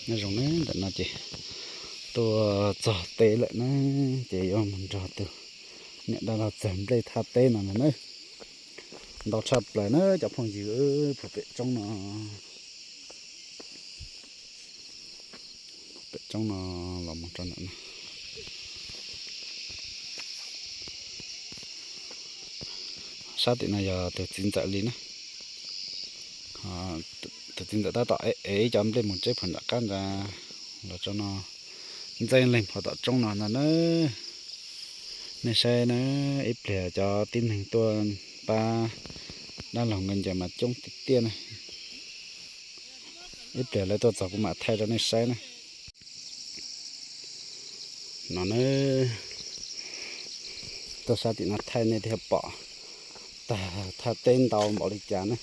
Nyob zoo na, ntawm no ces tuaj txog teb lawm na, ces yuav mus nrog tus niam dab laug txawg nplej thaj teb no na. Ntau tshaj plaws na cov phooj ywg, puag pem roob no, pem roob no los mus rau ntawm no. Sab tim no yog tus txiv ntxawm li na. Tus txiv ntxawm tab tom ev ib co nplej mus tseb puag nram qab ntsa los rau no, ntxeev leeg puag tom roob no ntag na. Nej saib na, ib pliag cov tib neeg tuaj pab dab laug nkawd ncaws mas coob tiag tiag na. Ib pliag lawv tuaj txog kuv mam thaij rau nej saib na. No na, tuaj sab tim no thaij nej thiaj pom tag thaj teb ntau npaum li cas na,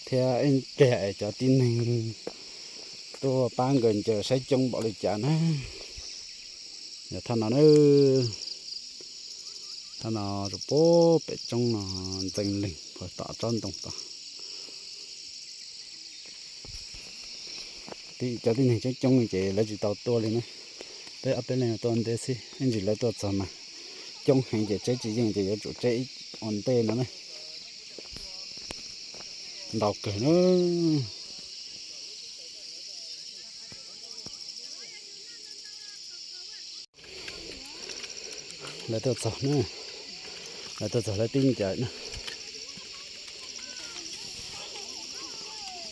thiab ib pliag es cov tib neeg tuaj pab nkawd ncaws saib coob npaum li cas na. Yog thaj no na, thaj no rau puag pem roob no, ntxeev leeg puag tom tsob ntoo tod. Cov tib neeg coob coob ces lawv tsis tau tuaj li na. Peb ob peb leeg tuaj ntej xwb, ib ntsis lawv tuaj txog mas coob heev ces tseb tsis yeej ces yuav tsum tseb ib ua ntej no na. Ntau kawg na. Lawv tuaj txog na, lawv tuaj txog lawv tib ncaws na.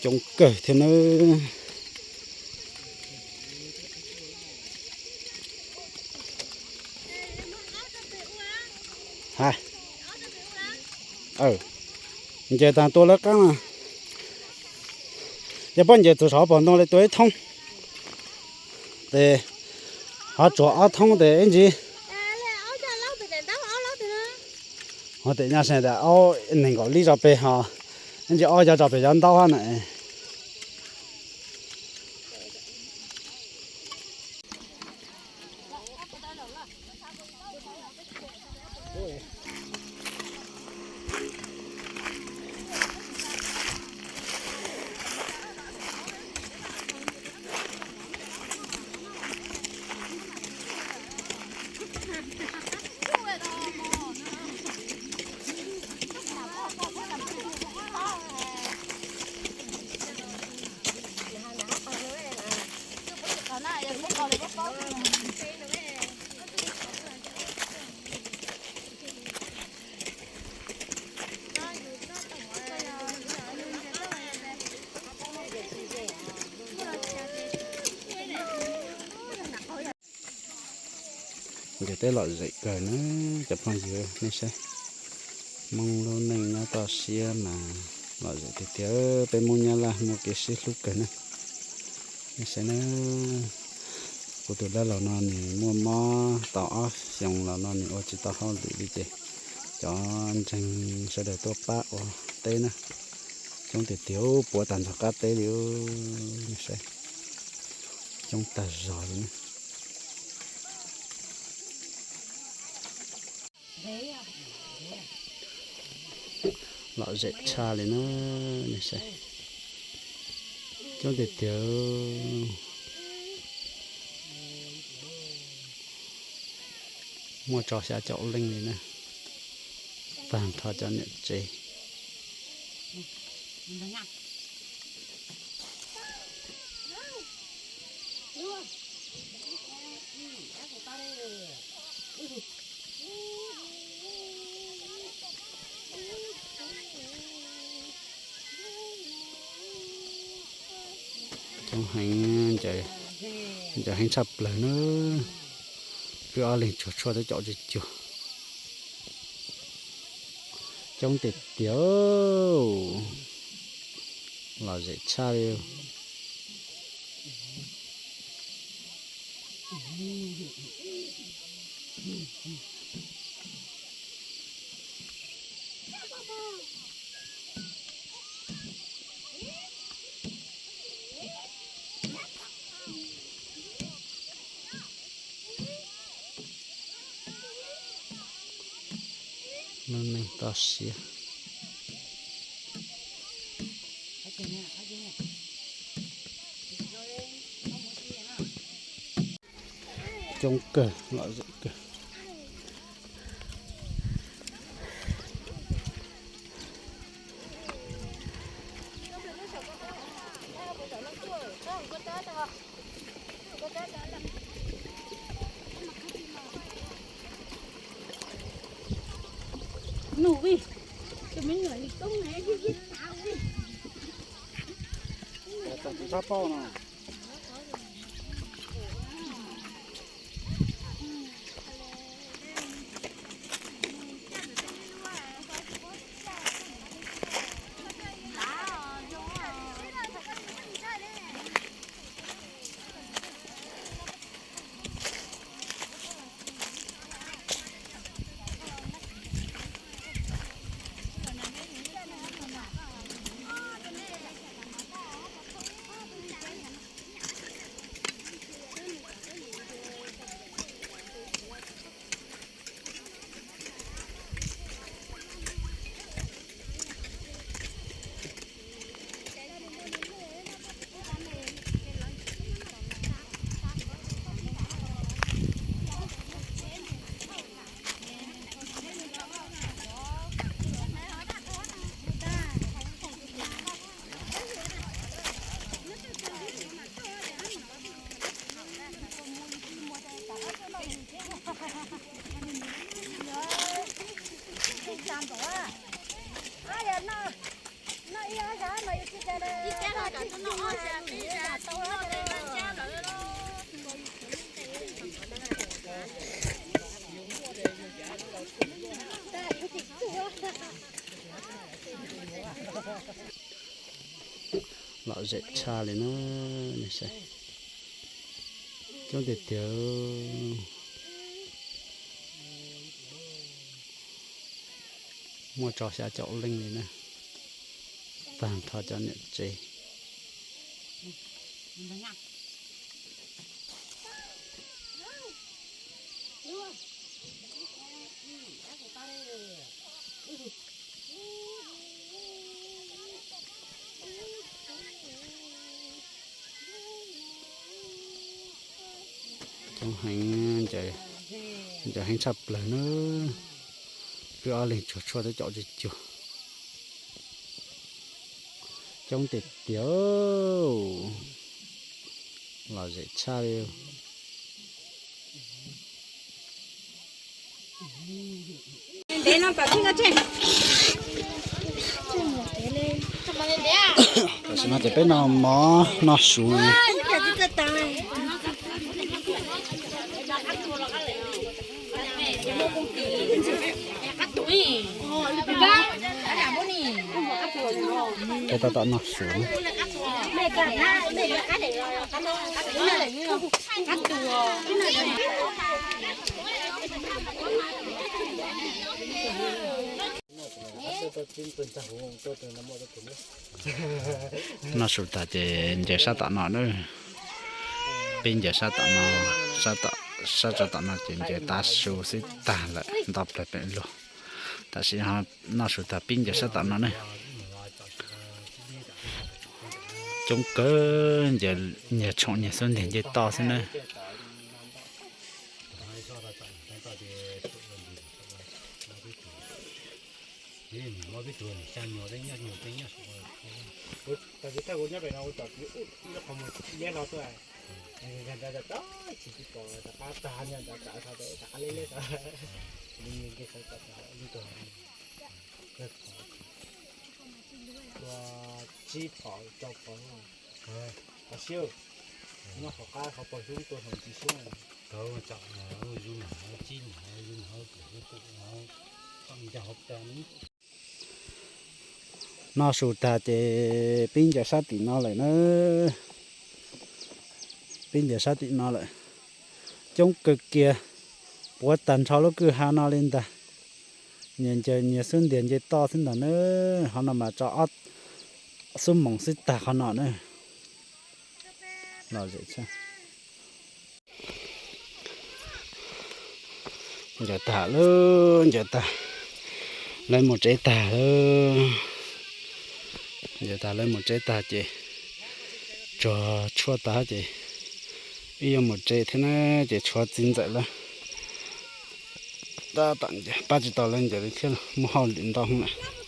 Coob kawg thiab nawb. Ha, ncaws tag tua lawv qab no. Yog poj ncaws txug saum pog ntoo li tua ib thoob, ces ho tsuag ob thoob ces ib ntsis. Ho tes nyaj se tas aub nees nkaum lib tso peg ho, ib ntsis ob cov tso peg cov ntaub hab na. Ncaws teb lom zem kawg na cov phooj ywg nej saib. Hmoob lub neej nyob toj siab mas lom zem tiag tiag, peb Hmoob Nyab Laj muaj kev sib hlub kawg na. Nej saib na, kuv tus dab laug no nws muaj mob tau ob xyoos los no nws ua tsis tau hauj lwm li ces cov ntseeg sawv daws tuaj pab ua teb na. Coob tiag tiag, puav tag nrho qab teb li. Nej saib, coob tag zog li na. Lom zem tshaj li na, nej saib. Coob tiag tiag, muaj tso xya caum leej li na, tag nrho cov niam tsev. Coob heev, ncaws heev tshaj plaws na. Wb ob leeg tsuag tshuaj twb caum tsis cuag. Coob tiag tiag, lom zem tshaj li. Lub neej toj siab. Coob kawg, lom zem kawg. Lom zem tshaj li na. Coob tiag tiag. Muaj tso xya caum leej li na. Tag nrho cov niam tsev. Coob heev, ntxim heev tshaj plaws na. Wb ob leeg tsuag tshuaj twb caum tsis cuag. Coob tiag tiag, lom zem tshaj li. Tam sim no ces peb noj mov noj su. Peb tab tom noj su na. Noj su tag ces nce sab tom no na. Pib nce sab tom no, sab tom, sab tso tom no ces nce tav su xwb tag lawm, nto plaws pem luag. Tam sim no noj su tag pib nce sab tom no ne. Coob kawg, nce nyias tshoom nyias xub ntiag nce toj xwb na. Tsib phom rau phom, qhov siab, nyob qhov qab qhov pog xyoob tua hauv tsis xyoob. Noj su tag ces pib ncaws sab tim no lawm na. Pib ncaws sab tim no lawm. Coob kawg kiag, puav tag nrho lub kwj ha no li ntag. Nyias ncaws nyias xub ntiag nce toj xwb ntag na. Qhov no mas tso ob xub moos xwb tag qhov no na. Lom zem tshaj. Ncaws tag lawm, ncaws tag, lawv mus tsev tag lawm. Ncaws tag lawv mus tsev tag ces Tsuag tshuaj tag ces wb yuav mus tsev thiab na, ces tshuav txiv ntxawm lawv tab tom ncaws, pab tsis tau lawv ncaws li thiab, muaj hauj lwm ntau heev lawm.